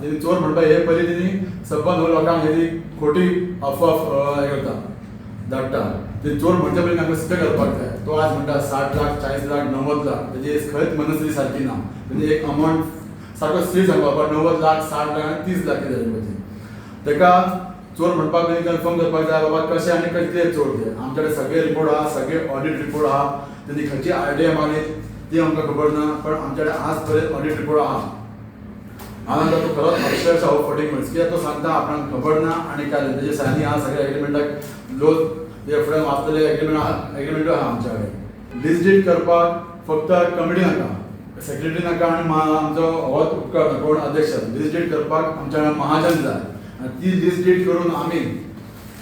तेणी चोर म्हणटा हे पयलीं तेणी सबंद हो लोकांक हे ती खोटी अफवा हे करता, धाडटा. ते चोर म्हणचे पयलीं आमकां सिद्ध करपाक जाय. तो आज म्हणटा 60 लाख, 40 लाख, 90 लाख, तेजी खंयच मनस्थिती सारकी ना. तेणी एक अमावंट सारको स्थिर सांगपा, बाबा 90 लाख, 60 लाख आनी 30 लाख कितें जालें. तेका चोर म्हणपाक पयलीं कन्फर्म करपाक जाय बाबा कशें आनी कितले चोर ते. आमचे कडेन सगळे रिपोर्ट आहा, सगळे ऑडिट रिपोर्ट आहा. तेणी खंयची आयडिया मारली ती आमकां खबर ना, पण आमचे कडेन आज पर्यंत ऑडिट रिपोर्ट आहा. हांव सांगता तो खरोच अक्षरशः हो फटींग मनीस, कित्याक तो सांगता आपणाक खबर ना आनी काय तेजे सायनी आहा सगळे एग्रीमेंटाक, लोन ते फुडें वाचतले एग्रीमेंट आहा, एग्रीमेंटूय आहा आमच्या कडेन. लिस्ट did करपाक फक्त कमिटी नाका, सेक्रेटरी नाका आनी आमचो होच उपकार कोण अध्यक्ष. लिस्ट did करपाक आमच्या कडेन महाजन जाय आनी ती लिस्ट did करून आमी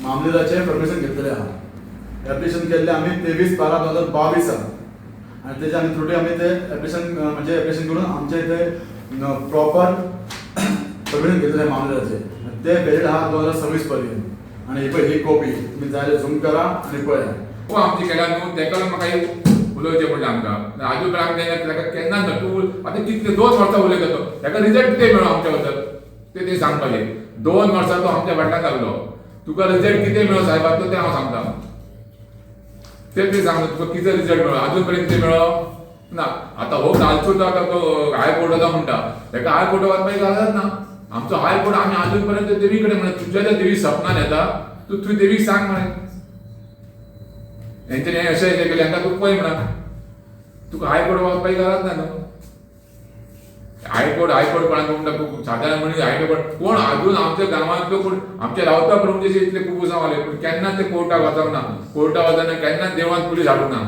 मामलेदाचें परमिशन घेतलेलें आहा. एप्लिकेशन केल्लें आमी 23/12/2022 आनी तेजे आमी त्रुटी आमी ते एप्लिकेशन, म्हणजे एप्लिकेशन करून आमचे ते प्रॉपर परमिशन घेतलेलें मामलेदाचें आनी ते व्हॅलिड आहा 2026 पर्यंत. आनी ही पळय ही कॉपी तुमी जाय जाल्यार झूम करा आनी पळया. हो, आमची केल्या न्हू, तेका लागून म्हाका एक उलोवचें पडलें आमकां. आजून पर्यंत आमी तेका केन्ना ना. तूं आतां कितले 2 वर्सां उलयता, तो तेका रिजल्ट कितें मेळ्ळो आमच्या बद्दल ते ते सांगपाचें. 2 वर्सां तो आमच्या फाटल्यान लागलो, तुका रिजल्ट कितें मेळ्ळो साहेबा तो तें हांव सांगता. ते ते सांगता तुका कितें रिजल्ट मेळ्ळो, आजून पर्यंत कितें मेळ्ळो ना. आतां हो कालचो तो आतां तो हायकोर्टाचो म्हणटा, तेका हायकोर्टाक वचपाची गरज ना. आमचो हायकोर्ट आमी आजून पर्यंत देवी कडेन म्हणा, तुज्या त्या देवी सपनान येता, तूं थंय देवीक सांग म्हणे हेंच्यांनी हें अशें हें केलें, हांकां तूं पळय म्हणा. तुका हायकोर्ट वचपाची गरज ना न्हू. हायकोर्ट हायकोर्ट कोणाक म्हणटा, सादारण मनीस हायकोर्ट कोण अजून आमच्या गांवांतलो कोण आमच्या रावता प्रभुचे इतले खूब जाले, पूण केन्ना ते कोर्टाक वचप ना, कोर्टाक वचना, केन्ना देवळांत पुलीस हाडूंक ना.